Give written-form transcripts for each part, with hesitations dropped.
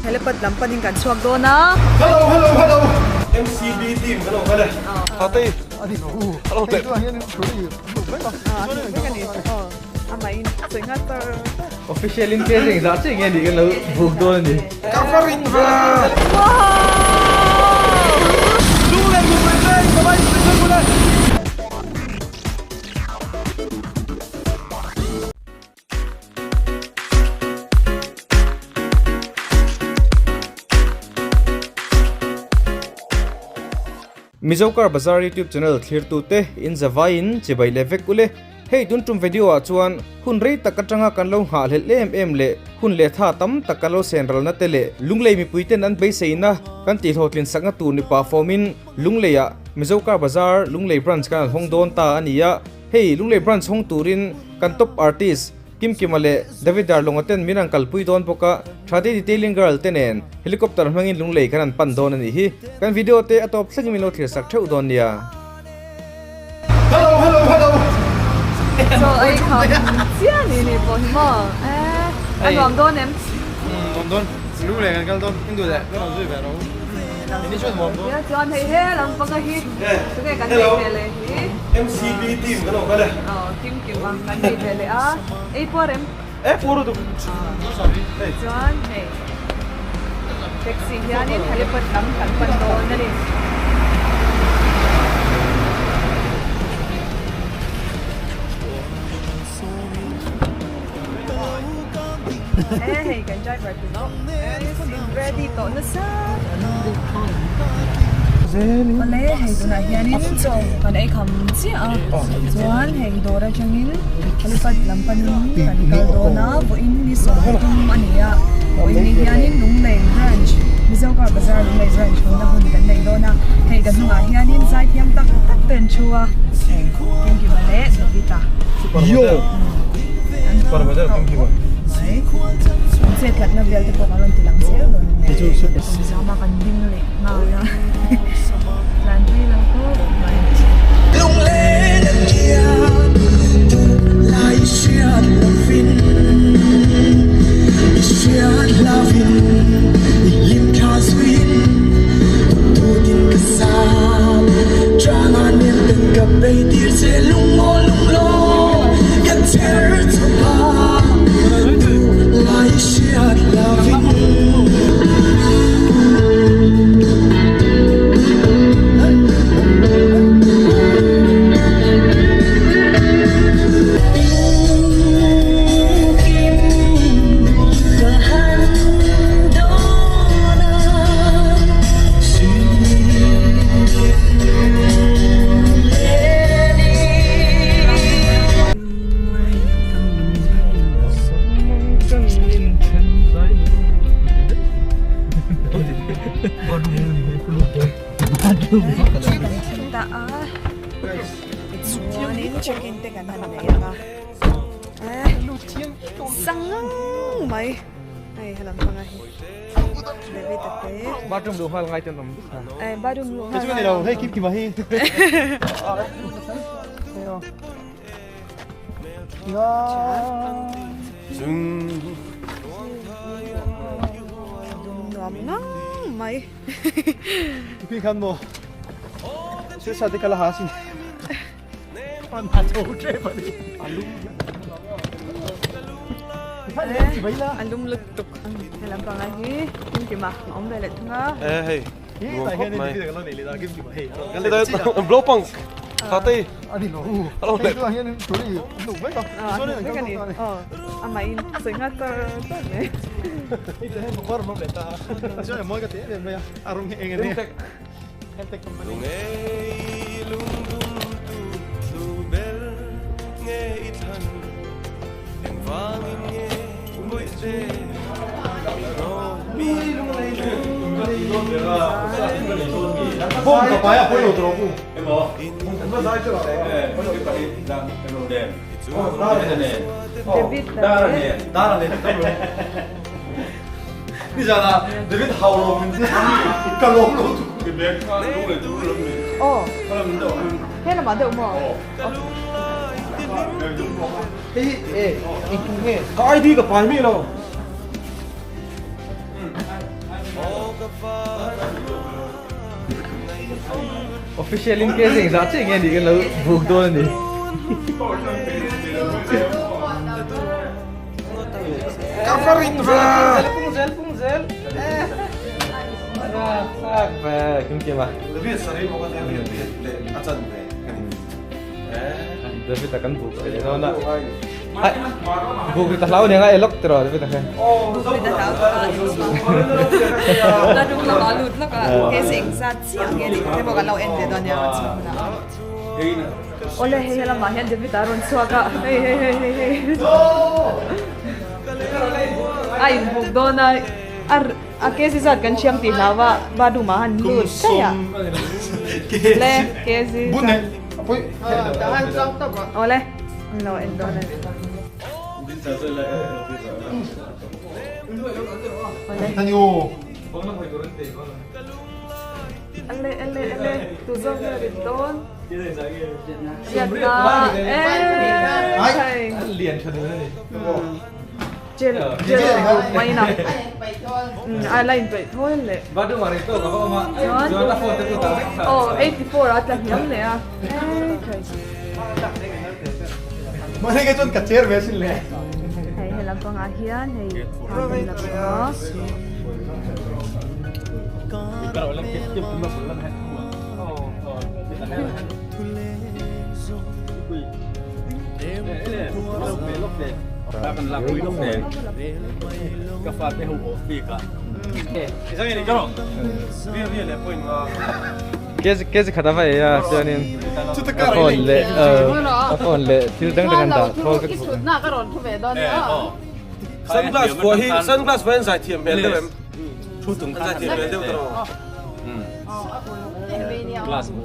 Helipad lam panin kan chhuak dawn a. Hello hello hello MCB team kan awm e. Thatei ani lo u. Hello Hei chuan hian thu i hmuh vek a. A hmuh vek a ni. Aw amah in sawi nghal tar tar. Official in case engzah chiah nge nih kan lo buk dawn a ni. Ka va ring ve. Lunglei mipui te in ka vai special bul e. Mizo Car Bazaar YouTube channel thlirtute in zavaiin chibai leh vek ule. Hei tun tum video ah chuan hun rei tak atanga kan lo nghahhlelh em em leh hun leh tha tam tak kan lo sen ralna te leh Lunglei mipuiten an beiseina kan tihhlawhtlin sakna tur ni pah fawmin Lunglei ah Mizo Car Bazaar Lunglei Branch kan han hawng dawn ta a ni a. Hei Lunglei Branch hawng turin kan top artist Kimkima leh David Darlonga ten min an kalpui dawn bawk a, Thate Detailing Girl te nen helicopter hmangin Lunglei kan an pan dawn a nih hi. Kan video te a tawp thlengin min lo thlir sak theuh dawn nia. Hello hello hello. Chaw ei kham chiah ni ni pawh hi maw? Eh, a nuam dawn em? Nuam dawn. Lunglei kan kal dawn. Hindu leh kan rawn zui ve ro. Ini chuan nuam dawn. Nia chuan hei he lam panga hi tunge kan nei ve leh hi. MCB team kan awm kal e. Aw kim kim a kan nei ve leh a. Ei puar em? E puar lutuk. Chuan hei taxi hianin helipad lam kan pan dawn a ni. E hei kan driver tu loh ready tawh nasa. Awle hei tunah hianin chaw kan ei kham chiah a chuan hei dawr atangin helipad lam panin kan kal dawn a vawiin ni 30 a ni a vawiin ni hianin Lunglei branch Mizo car bazar Lunglei branch hawnna hun kan nei dawn a hei kan hnungah hianin zaithiam tak tak te an thu a hei Kimkima leh David-a. Super model Kimkima. Mai an chet tlatna vel te pawh kan rawn ti lang zel dawn a ni zama kan ding leh nghal a tlan pui lo khawp mai. Chuanin check-in te kan han nei ang a sangang mai hei helam panga hi David a te bathroom luh nghal ngai ten awm bathroom luh nghal ngai hei kim kim a hi Nuam ngang mai. Khi khan maw se sa te kala ha sin. Pan ha tho tre pa ni. Alum. Alum lutuk. Helam panga hi kim kima awm ve leh thung a. Eh hei. Blow punk Thatei ani lo Hello hei chuan hian thu i hmuh vek a chuan in kan kal ta amah in sawi nghal tar tar mai hei te hei motor an awm leh ta a chuan a mawi ka ti em em mai a a rawng hi eng a ni Hemtech company Bawng ka pai a pawi lo tur awm u. Nizana David hau lo min ka lawm lo tu. Aw. He lamah deuh maw? Hei e, eng tu nge? Ka ID ka pai mi lo. Official in case engzah chiah nge nih kan lo buk dawn a ni. Ka va rin ve! Pung zel pung zel. Thlak ve kim kim a. David sari bawk a David leh a chan ve ka ni. David a kan buk ve dawn a. Ai buk ri ta hlau nia nga e lawk tiraw David a khan. La rum lama lut lawk a case engzat chiah nge nih te pawh kan lo en ve dawn nia kan chhuak hunah. Awle hei helamah hian David a rawn chhuak a hei hei hei hei hei a inbuk dawn a a a kg zat kan thiam tih hlau a bathroom ah han lut daih a le kg zat awle an lo en dawn a ni awle ale ale ale tu zawk nge rit dawn. Kg khat a va ei a chuanin a phone leh a phone leh thil dang dang an dah thawl vek bawk a. Sunglass vuah hi sunglass vuah hi an zaithiam hmel deuh em? An zaithiam hmel deuh tawh a.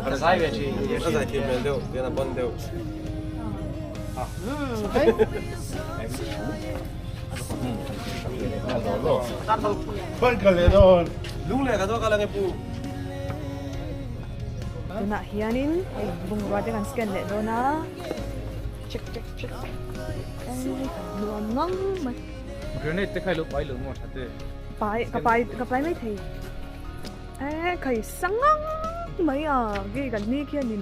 A zaithiam hmel deuh tian a bon deuh. Lungleh ka zawk a lang e pu. Tunah hianin hei bungrua te kan scan leh dawn a check check check nuam ngang mai. Grenade te kha i lo pai lo maw tha te? Pai ka pai ka pai mai thei. E khai sangang mai a gei kan ni khianin.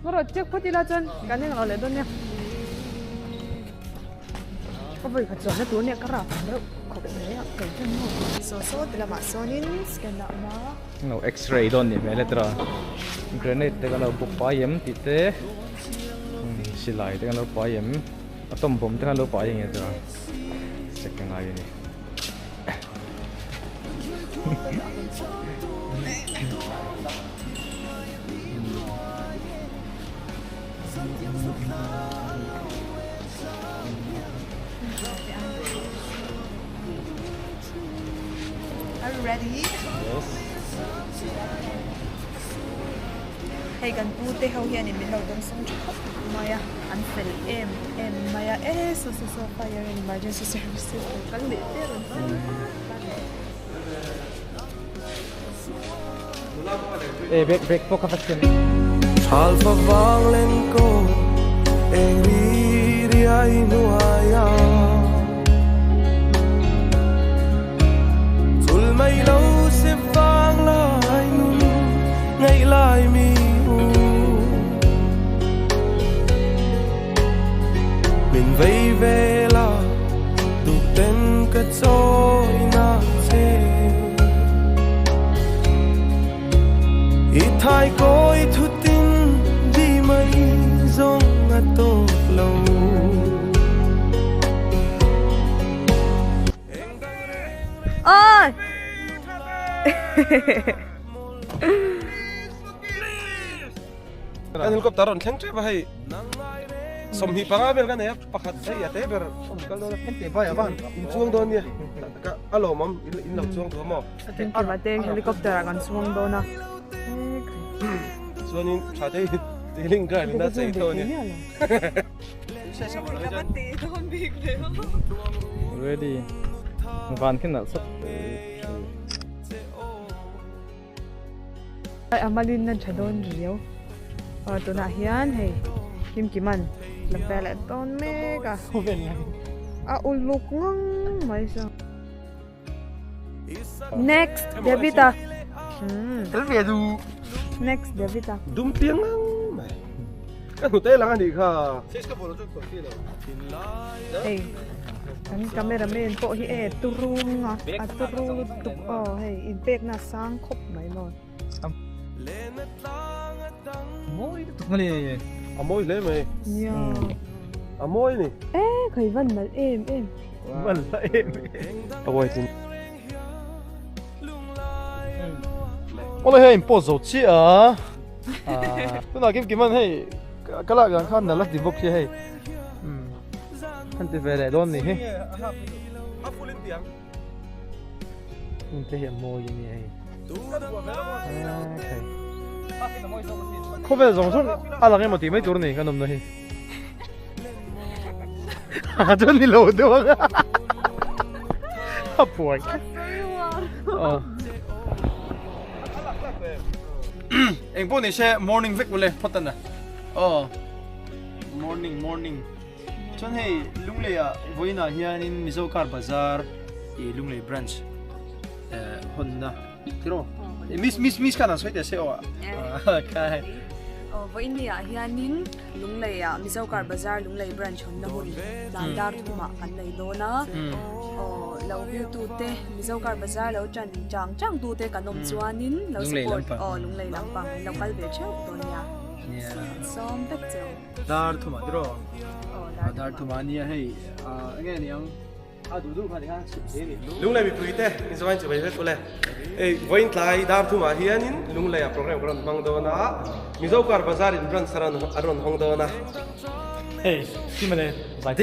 Ngarawh check phawt ila chuan kan eng lo leh dawn nia. Ka vawi khat chuanna tur nia ka rap reuh khawp mai a kei chuan maw. Saw saw ti lamah sawnin scan a awm a. No x-ray dawn ni hmel e tira grenade te kan lo bawk pai em tih te silai te kan lo pai em atom bomb te kan lo pai eng e tira check a ngai a ni. Are you ready? Yes. Hei kan pu te ho hianin min lo dawngsawm tha khawp mai a, an fel em em mai a, e saw saw saw fire and emergency services lo kal leh te rawn fel E bag bag pawh kha va thlen. Thal fa vang len ko eng ri riai hnuaia Chul mai lo se vang lai nun ngaih lai mi u Min vei ve la duh ten ka chawi na che I thai kawi thu tin di mai zawng a tawk lo. Oi! Kan helicopter rawn thleng tep a hei 25 vel ka nei a pakhat hei a te ber awm kal dawn a in chuang dawn nia ka a lawmawm in lo chuang duh a maw Engkim a te helicopter ah kan chuang dawn a chuanin tha te tailing drive in a chei tho ania Ready van khi nalh sawt. A malin a tha dawn riau. Aw tunah hian hei Kimkiman la pe leh dawn mek a. A uluk ngang mai saw. Next David-a. Tel ve du. Next David-a. Dum piang ngang mai. Ka hnute lang a nih kha. Hei kan cameraman pawh hi e turung a a turu lutuk aw hei inpekna a sang khawp mai maw. Mawi lutuk a ni. A mawi hle mai. Nia. A mawi ni. E khai van nalh em em. Van nalh em em. A white in. Awle hei in post zo chiah a. Tunah kim kim an hei ka lak dan khan nalh a ti bawk hi hei. An ti ve leh dawn ni hi. A full in tiang. Hmun te hi a mawi a nia hei. Khawvel zawng zawng a lang emaw tih mai tur a ni kan awmna hi. A chuan ni lo deuh ang a buai. Eng pawh ni se morning vek ule phawt a na. Aw morning morning. Chuan hei Lunglei ah vawiin ah hianin Mizo Car Bazar ih Lunglei branch eh hawnna tiraw miss miss miss khan an sawi teh se aw ah khai. Aw vawiin ni ah hianin Lunglei ah Mizo Car Bazar Lunglei branch hawnna hun tlai dar thumah kan nei dawn a aw lo view tu te Mizo Car Bazar lo ṭan chang chang tu te kan awm chuanin lo support aw Lunglei lampang in lo kal ve theuh dawn nia sawm vek cheu. Dar thumah tiraw? Aw dar thumah ania hei enge ni ang a duh duh kha tikhan chhip thei a ni. Lunglei mipui te inzawain chu vei vek ule. Hei vawiin tlai dar thumah hianin Lunglei ah program ka rawn hmang dawn a, Mizo Car Bazar in branch a rawn hawng dawn a. Hei Kimale zai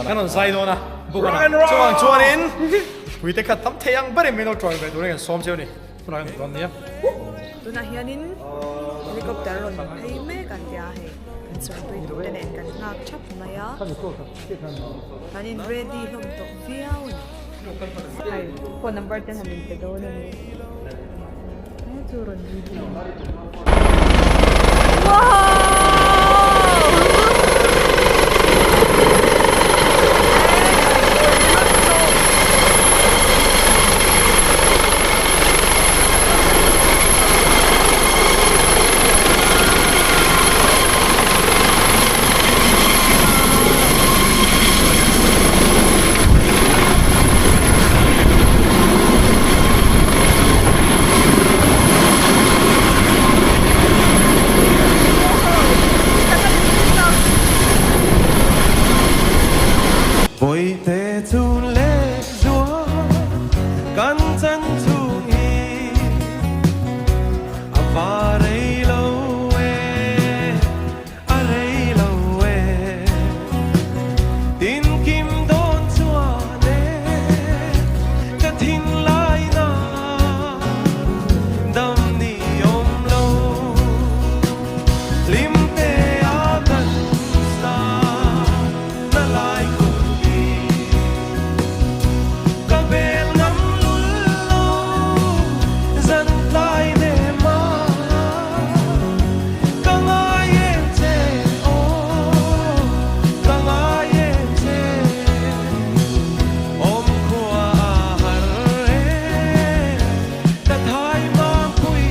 kan rawn zai dawn a buk a chuang chuanin mipui te kha tam thei ang berin min lo tawih ve turin kan sawm cheu a ni. Tunah hian dawn nia. Tunah hianin helicopter rawn phei mek an tia hei kan chuanpui tur te nen kan nghak thap mai a kan in ready hlawm tawh viau a ni. Hei phone number te han in pe dawn a ni he chu rawn video. Wow! Bawihte chhun leh zual kan chan chhung hi a va rei lo e, a rei lo e. Tin kim dawn chuan e ka thinlai na dam ni awm lo. Hlim te a kan sa na lai khum hi ka bel ngam lul lo zan tlai nem a ka ngai em che aw ka ngai em che awm khua a har e ka thai mang pui.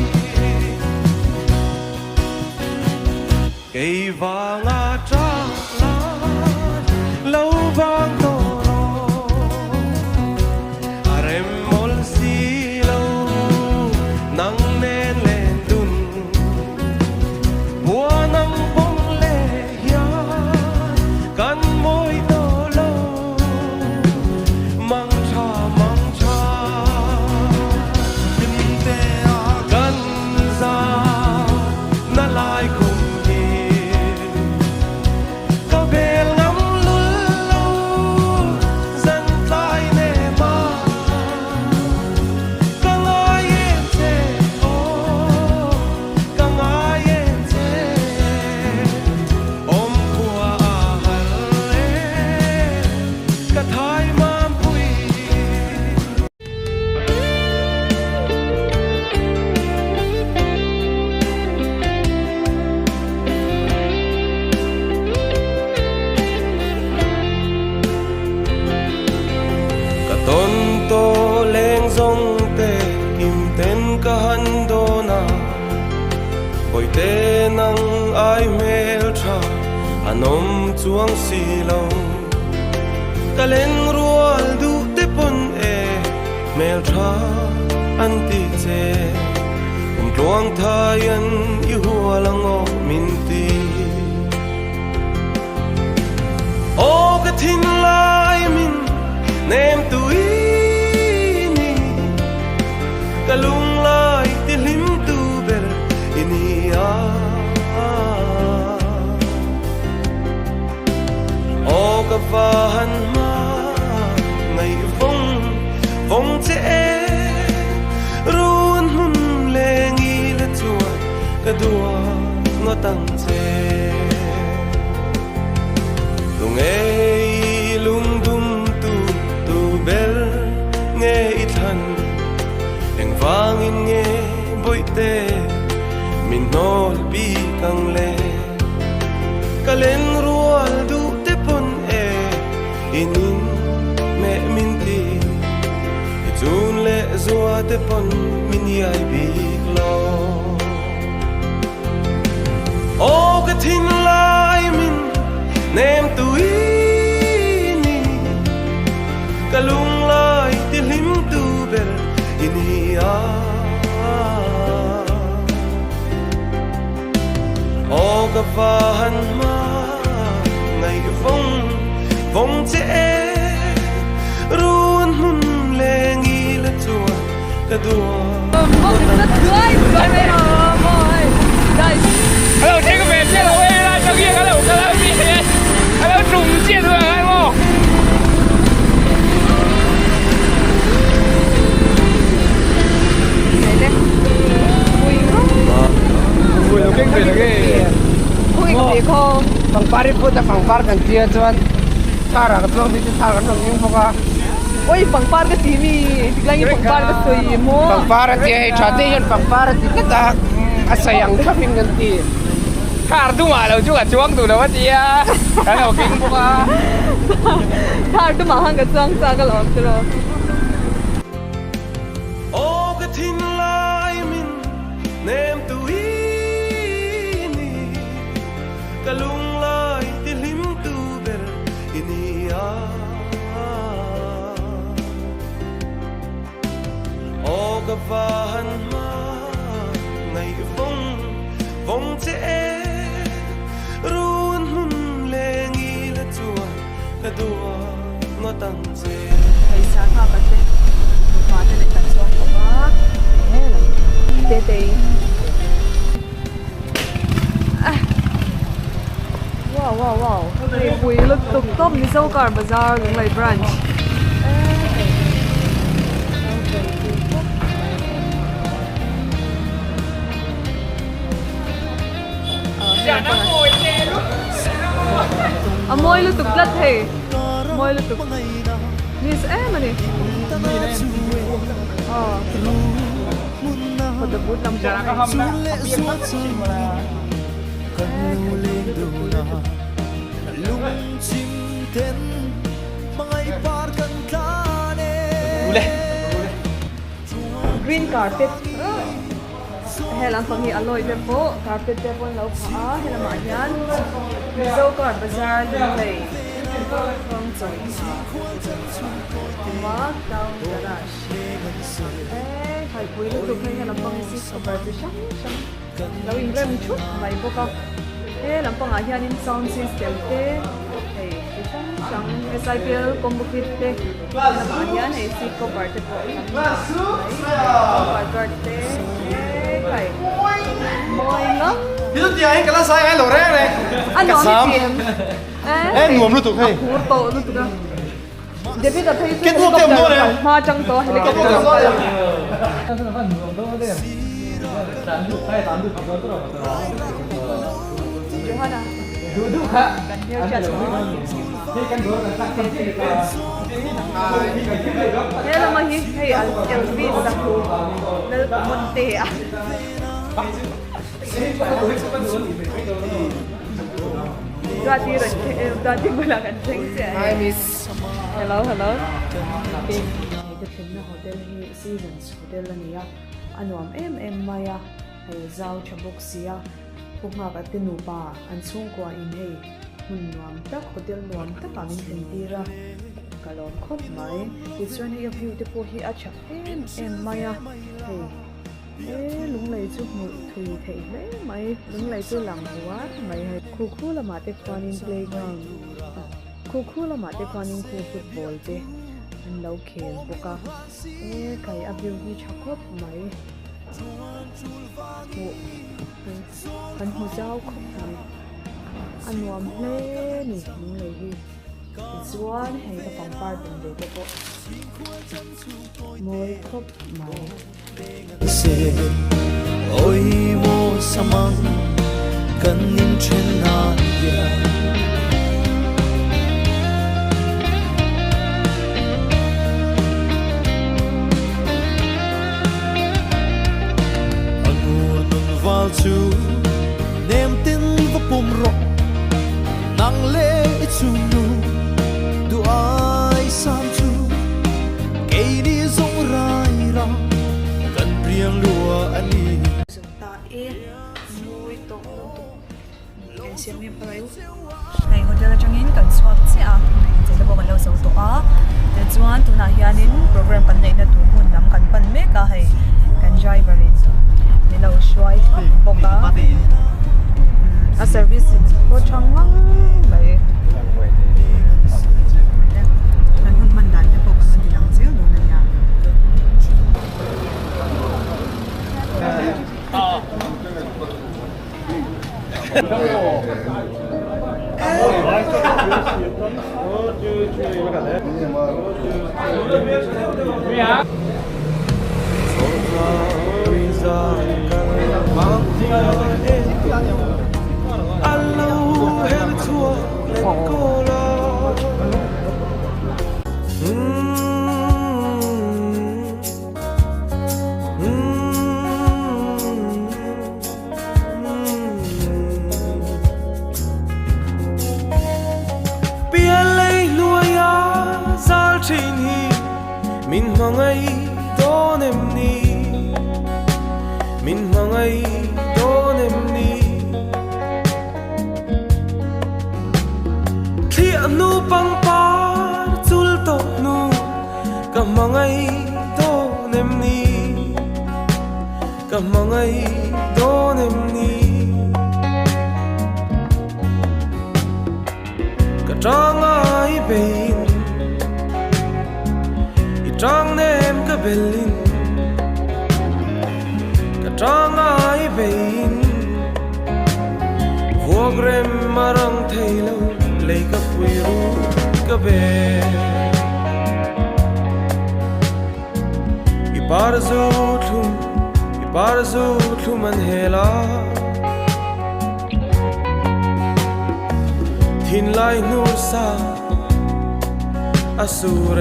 Kei vanga tang lai lo vang tawh rawh a rem mawl si lo nang nen len dun buan ang pawm leh hian kan mawi tawh lo mang tha mang tha kan za na lai khum hi. Bawihte nang ai hmel tha an awm chuang si lo. Ka len rual duh te pawn e hmel tha an ti che. Kum tluang thai an i hual ang aw min ti. Aw ka thinlai min nem tui ni Ka lunglai ti hlim tu ber i ni a Aw ka va han hma ngaih vawng vawng che e Run hmun leng i la chuan ka duat ngawt ang che. Tunge i lungdum tu tu ber nge i thlan? Engvangin nge bawihte min hnawl bik ang le? Ka len rual duh te pawn e i nin meh min ti. I chun leh zua te pawn min iai bik lo. Aw ka thinlai min nem tui ni Ka lunglai ti hlim tu ber i ni a Aw ka va han hma ngaih vawng vawng che e Run hmun leng i la chuan ka duat Pangpar i phut a pangpar kan tia chuan car ah ka chuang bik a car kan rawn hming bawk a. Oi pangpar ka ti mi tiklai nge pangpar ka sawi maw. Pangpar a tia hei tha te hian pangpar a ti tlat a a sawi ang thlap in kan ti. Car dumah lo chu ka chuang duh lo a tia kan lo keng bawk a. Car dumah khan ka chuang chak alawm chu lo. Aw ka thinlai min nem tui ni ka lunglai ti hlim tu ber i ni a. Aw ka va han hma ngaih vawng vawng che e Run hmun leng i la chuan ka duat ngawt ang che. Phaisa nghak a te nupa te leh kan chuang tawh a helam tetei Wow wow wow hei pui lutuk tawp Mizo car bazar Lunglei branch A mawi lutuk tlat hei mawi lutuk miss em a ni aw photo booth lam pawh hei. Green carpet he lampang hi a lawi te pawh carpet te pawh an lo phah a helamah hian Mizo car bazar Lunglei Kawngchawi a awm a town garage he khaipui lutuk hei he lampang hi seat cover chi hrang hrang. Lo inrem thup mai bawk a, he lampangah hianin sound system te hei chi hrang hrang SIPL combo kit te lamah hian hei seat cover te pawh kan hmu mai bumper guard te he kai mawi ngam a nuam i ti em a phur tawh lutuk a. David a phei chu helicopter a kal hma tang tawh a helicopter a kal a. Johanna kan hmelhriat He lama hi hei Elvis a Lalpamonte a. Duati rawn thleng eh Duati bulah kan thleng chiah e. Hi miss. Hello hello. Hei ka thlenna hotel hi Seasons hotel a ni a, a nuam em em mai a. Hei zau tha bawk sia, Pu Nghaka te nupa an chhungkua in hei hmun nuam tak hotel nuam takah min thlen tir a, ka lawm khawp mai. Tichuan hei a view te pawh hi a tha em em mai a, hei he lunglei chu hmuh thui theih hle mai, lunglei chu lang huar mai hei. Khu khu lamah te khuanin playground khu khu lamah te khuanin khu football te an lo khel bawk a, e kai a view hi tha khawp mai. Hmuh kan hmu zau khawp mai a nuam hle ni lunglei hi tichuan hei ka pangpar bun ve te pawh mawi khawp mai. Ta e mawi tawh lutuk Hei hotel atangin kan chhuak chiah a inchei te pawh kan lo zo tawh a tichuan tunah hianin program kan neihna tur hmun lam kan pan mek a hei kan driver in min lo hruai thlap bawk a a service pawh tha ngang mai kan hun hman dan te pawh kan rawn ti lang zel dawn a nia. Pialei hnuaia zal thin hi min hmangaih dawn em ni? Min hmangaih dawn em ni? Thliah hnu pangpar chul tawh hnu ka hmangaih dawn em ni? Ka hmangaih dawn em ni? Ka tangai beiin I tang nem ka belin Ka tangai beiin Vuak rem a rang thei lo lei ka pui ru ka bel I par zu thlum, i par zu thlum an hel a. Thinlai hnur sa a sur e.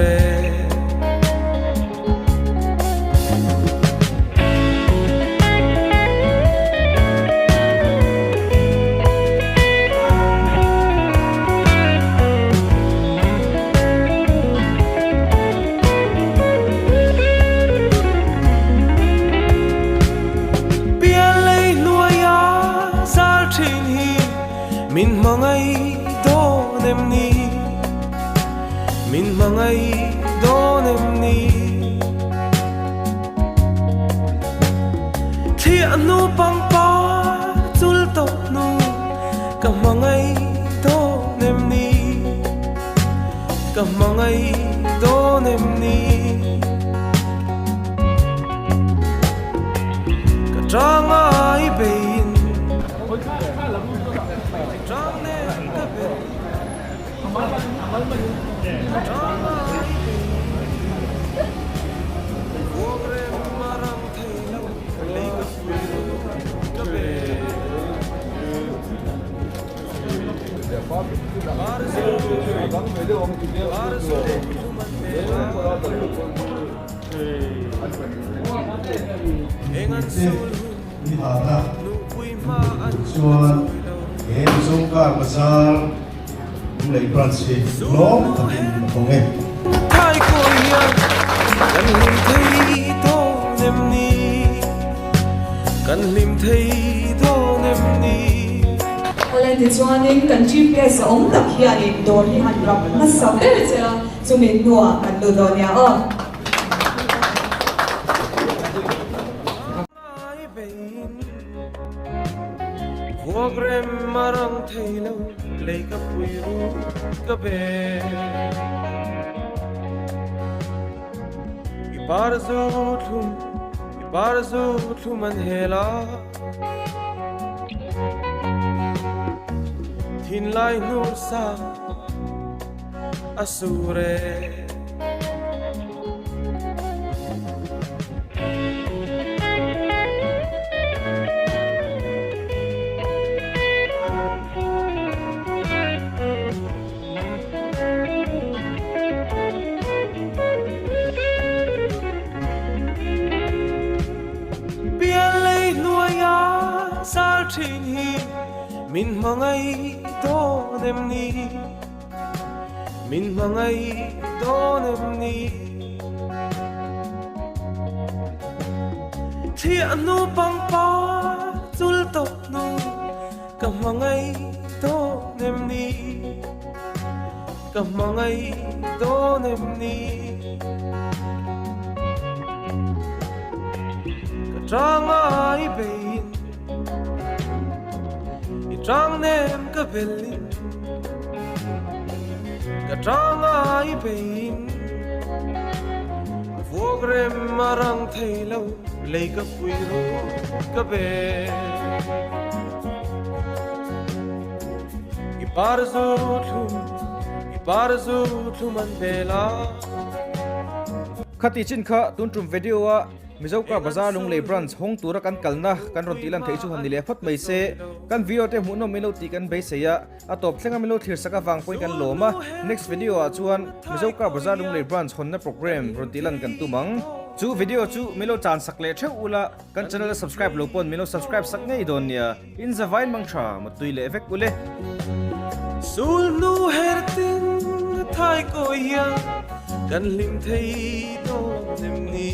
Pialei hnuaia zal thin hi min hmangaih dawn em ni? Min hmangaih dawn em ni? Thliah hnu pangpar chul tawh hnu ka hmangaih dawn em ni? Ka hmangaih dawn em ni? Ka tangai beiin Tang nen ka bel Ka tangai beiin Vuak rem a rang thei lo Lei ka pui ka bel. Ni hana chuan he Mizo Car Bazar Lunglei Branch hi lawm takin a hawng e. Kan hlim thei dawn em ni? Awle tichuanin kan Chief Guest a awm tak hianin dawr hi han rap hmasa ber che a, chumi hnuah kan lut dawn nia aw. Vuak rem a rang thei lo lei ka pui ru ka be I par zu thlum i par zu thlum an hel a Thinlai hnur sa a sur e. Piallei hnuaia zal thin hi min hmangaih dawn em ni? Min hmangaih dawn em ni? Thiah hnu pangpar chul tawp hnu ka hmangaih dawn em ni? Ka hmangaih dawn em ni? Ka tangai beiin i tang nem ka belin ka tangai beiin vuak rem a rang thei lo lei ka pui ru ka be i par zu thlum i par zu thlum an bel a. Khati chin kha tun tum video a Mizo Car Bazar Lunglei Branch hawng tura kan kalna kan rawn tih lan theih chu han ni leh phawt mai se. Kan video te hmuhnawm min lo tih kan beisei a, a tawp thlenga min lo thlir sak avang pawhin kan lawm a. Next video ah chuan Mizo Car Bazar Lunglei Branch hawnna program rawn tih lan kan tum ang. Chu video chu min lo chan sak leh theuh ula, kan channel a subscribe lo pawn min lo subscribe sak ngei dawn nia. In zavain mang tha mutui leh vek ule. Sul hnu her tin a thai kawi hian kan hlim thei dawn em ni?